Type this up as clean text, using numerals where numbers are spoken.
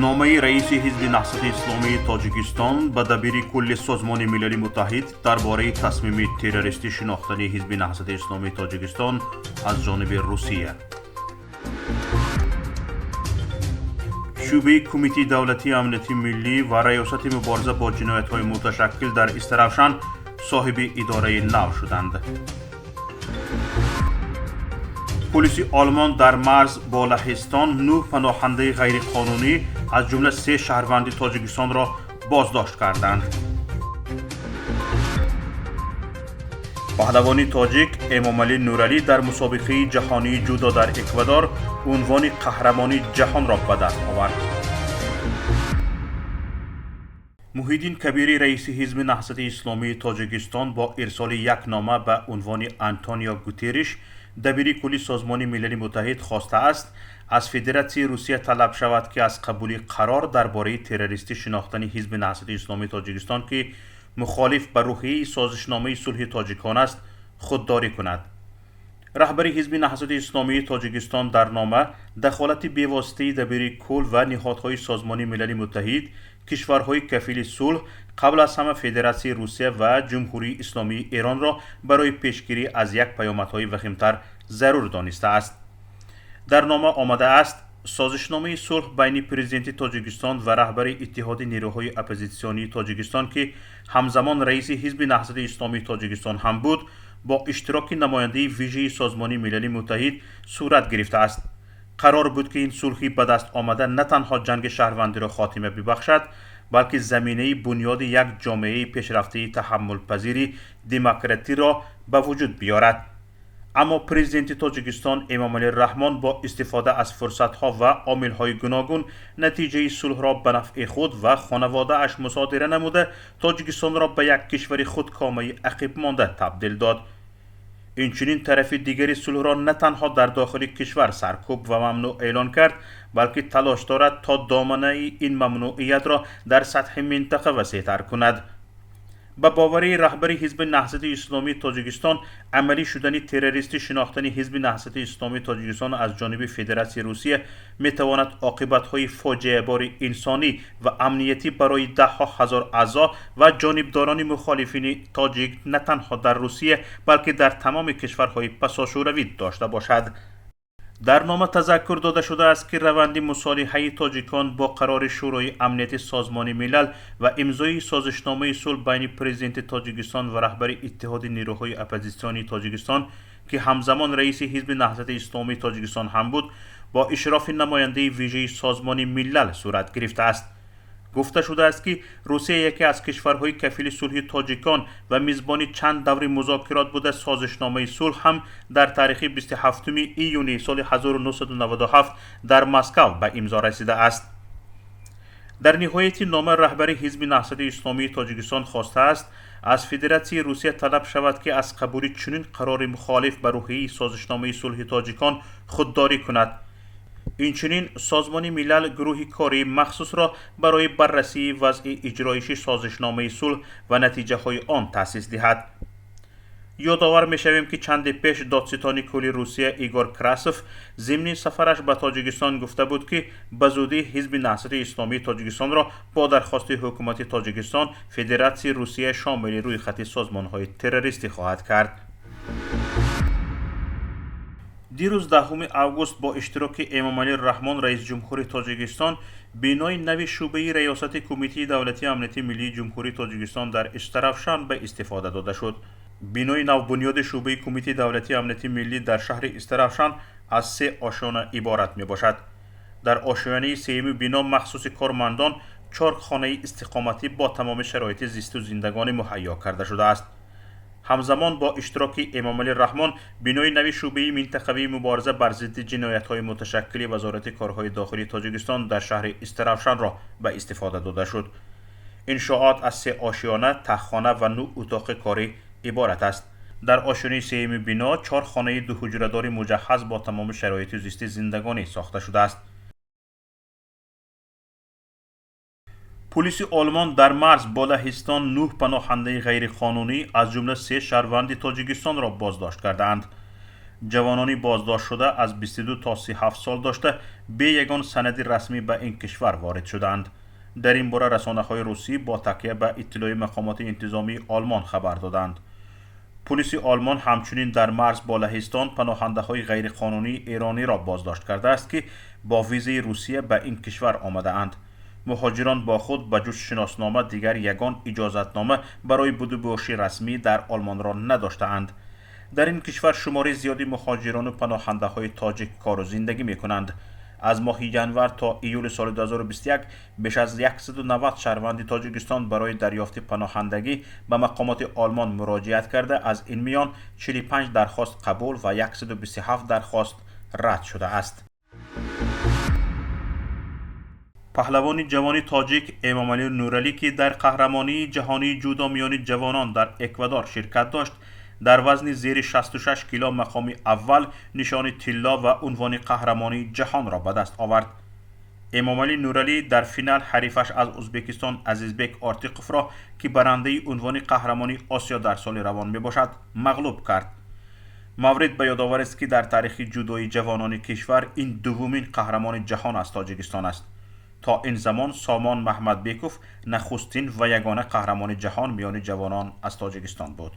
Номаи раиси Ҳизби Наҳзати Исломии Тоҷикистон ба дабири кулли Созмони Милали Муттаҳид дар бораи тасмими террористӣ шинохтани Ҳизби Наҳзати Исломии Тоҷикистон аз ҷониби Русия. Шӯъбаи Кумитаи давлатии амнияти миллӣ ва Раёсати мубориза бо ҷиноятҳои муташаккил дар Истаравшан соҳиби идораи нав шуданд. Полиси Олмон дар марз бо Лаҳистон нӯҳ паноҳандаи ғайриқонунӣ, аз ҷумла се шаҳрванди Тоҷикистонро боздошт карданд. Паҳлавони тоҷик Эмомалӣ Нуралӣ дар мусобиқаи ҷаҳонии ҷудо дар Эквадор унвони қаҳрамони ҷаҳонро ба даст овард. Муҳиддин Кабирӣ, раиси Ҳизби Наҳзати Исломии Тоҷикистон, бо ирсоли як нома ба унвони Антонио Гутерриш, дабири кулли Созмони Милали Муттаҳид, хостааст, аз Федератсияи Русия талаб шавад, ки аз қабули қарор дар бораи террористӣ шинохтани Ҳизби Наҳзати Исломии Тоҷикистон, ки мухолиф ба рӯҳияи созишномаи сулҳи тоҷикон аст, худдорӣ кунад. Раҳбари Ҳизби Наҳзати Исломии Тоҷикистон дар нома дахолати бевоситаи дабири кул ва ниҳодҳои Созмони Милали Муттаҳид, кишварҳои кафили сулҳ, қабл аз ҳама Федератсияи Русия ва Ҷумҳурии Исломии Эронро барои пешгирӣ аз як паёмадҳои вахимтар зарур донистааст. Дар нома омадааст: созишномаи сулҳ байни президенти Тоҷикистон ва раҳбари Иттиҳоди нерӯҳои оппозитсионии Тоҷикистон, ки ҳамзамон раиси Ҳизби Наҳзати Исломии Тоҷикистон ҳам буд, бо иштироки намояндаи вижаи Созмони Милали Муттаҳид сурат гирифтааст. Қарор буд, ки ин сулҳи ба даст омада на танҳо ҷанги шаҳрвандиро хотима бибахшад, балки заминаи бунёди як ҷомеаи пешрафтаи таҳаммулпазири демократиро ба вуҷуд биёрад. Аммо президенти Тоҷикистон Эмомалӣ Раҳмон бо истифода аз фурсатҳо ва омилҳои гуногун натиҷаи сулҳро ба нафъи худ ва хонаводааш мусодира намуда, Тоҷикистонро ба як кишвари худкомаи ақибмонда табдил дод. Инчунин тарафи дигари сулҳро на танҳо дар дохили кишвар саркӯб ва мамнӯъ эълон кард, балки талош дорад, то доманаи ин мамнӯиятро дар сатҳи минтақа васеътар кунад. Ба бовари раҳбари Ҳизби Наҳзати Исломии Тоҷикистон, амалӣ шудани террористӣ шинохтани Ҳизби Наҳзати Исломии Тоҷикистон аз ҷониби Федератсияи Русия метавонад оқибатҳои фоҷиабори инсонӣ ва амниятӣ барои даҳҳо ҳазор аъзо ва ҷонибдорони мухолифини тоҷик на танҳо дар Русия, балки дар тамоми кишварҳои пасошӯравӣ дошта бошад. Дар нома тазаккур дода шудааст, ки раванди мусолиҳаи тоҷикон бо қарори Шӯрои амнияти Созмони Милал ва имзои созишномаи сулҳ байни президенти Тоҷикистон ва раҳбари Иттиҳоди нерӯҳои оппозитсионии Тоҷикистон, ки ҳамзамон раиси Ҳизби Наҳзати Исломии Тоҷикистон ҳам буд, бо ишрофи намояндаи вижаи Созмони Милал сурат гирифтааст. Гуфта шудааст, ки Русия яке аз кишварҳои кафили сулҳи тоҷикон ва мизбони чанд даври музокирот буда, созишномаи сулҳ ҳам дар таърихи 27 июни соли 1997 дар Москав ба имзо расидааст. Дар ниҳояти нома раҳбари Ҳизби Наҳзати Исломии Тоҷикистон хостааст, аз Федератсияи Русия талаб шавад, ки аз қабули чунин қарори мухолиф ба рӯҳияи созишномаи сулҳи тоҷикон худдорӣ кунад. Инчунин Созмони Милал гурӯҳи кории махсусро барои баррасии вазъи иҷроиши созишномаи сулҳ ва натиҷаҳои он таъсис диҳад. Ёдовар мешавем, ки чанде пеш додситони кулли Русия Игор Красов зимни сафараш ба Тоҷикистон гуфта буд, ки ба зудӣ Ҳизби Наҳзати Исломии Тоҷикистонро бо дархости ҳукумати Тоҷикистон Федератсияи Русия шомили рӯйхати созмонҳои террористӣ хоҳад кард. Дирӯз, 10 август, бо иштироки Эмомалӣ Раҳмон, раисҷумҳури Тоҷикистон, бинои нави шӯъбаи Раёсати Кумитаи давлатии амнияти миллии Ҷумҳурии Тоҷикистон дар Истаравшан ба истифода дода шуд. Бинои навбунёди шӯъбаи Кумитаи давлатии амнияти миллӣ дар шаҳри Истаравшан аз се ошёна иборат мебошад. Дар ошёнаи сеюми бино махсуси кормандон чор хонаи истиқоматӣ бо тамоми шароити зисту зиндагонӣ муҳайё карда шудааст. Ҳамзамон бо иштироки Эмомалӣ Раҳмон бинои нави шӯъбаи минтақавии мубориза бар зидди ҷиноятҳои муташаккили Вазорати корҳои дохилии Тоҷикистон дар шаҳри Истаравшанро ба истифода дода шуд. Иншоот аз се ошёна, таххона ва нӯ утоқи корӣ иборат аст. Дар ошёнаи сеюми бино чор хонаи дуҳуҷрадори муҷаҳҳаз бо тамоми шароити зисти зиндагонӣ сохта шудааст. Полиси Олмон дар марз бо Лаҳистон нӯҳ паноҳандаи ғайриқонунӣ, аз ҷумла се шаҳрванди Тоҷикистонро боздошт кардаанд. Ҷавонони боздоштшуда аз 22 то 37 сол дошта, бе ягон санади расмӣ ба ин кишвар ворид шудаанд. Дар ин бора расонаҳои русӣ бо такя ба иттилои мақомоти интизомии Олмон хабар доданд. Пулиси Олмон ҳамчунин дар марз бо Лаҳистон паноҳандаҳои ғайриқонунии эрониро боздошт кардааст, ки бо визаи Русия ба ин кишвар омадаанд. Муҳоҷирон бо худ ба ҷуз шиноснома дигар ягон иҷозатнома барои будубоши расмӣ дар Олмонро надоштаанд. Дар ин кишвар шумори зиёди муҳоҷирону паноҳандаҳои тоҷик кору зиндагӣ мекунанд. Аз моҳи январ то июли соли 2021 беш аз 190 шаҳрванди Тоҷикистон барои дарёфти паноҳандагӣ ба мақомоти Олмон муроҷиат карда, аз ин миён 45 дархост қабул ва 127 дархост рад шудааст. Паҳлавони ҷавони тоҷик Эмомалӣ Нуралӣ, ки дар қаҳрамонии ҷаҳонии ҷудо миёни ҷавонон дар Эквадор ширкат дошт, дар вазни зери 66 кило мақоми аввал, нишони тилло ва унвони қаҳрамонии ҷаҳонро ба даст овард. Эмомалӣ Нуралӣ дар финал ҳарифаш аз Ӯзбекистон Азизбек Ортиқовро, ки барандаи унвони қаҳрамонии Осиё дар соли равон мебошад, мағлуб кард. Маврид ба ёдоварест, ки дар таърихи ҷудои ҷавонони кишвар ин дуввумин қаҳрамони ҷаҳон аз Тоҷикистон аст. То ин замон Сомон Маҳмадбеков нахустин ва ягона қаҳрамони ҷаҳон миёни ҷавонон аз Тоҷикистон буд.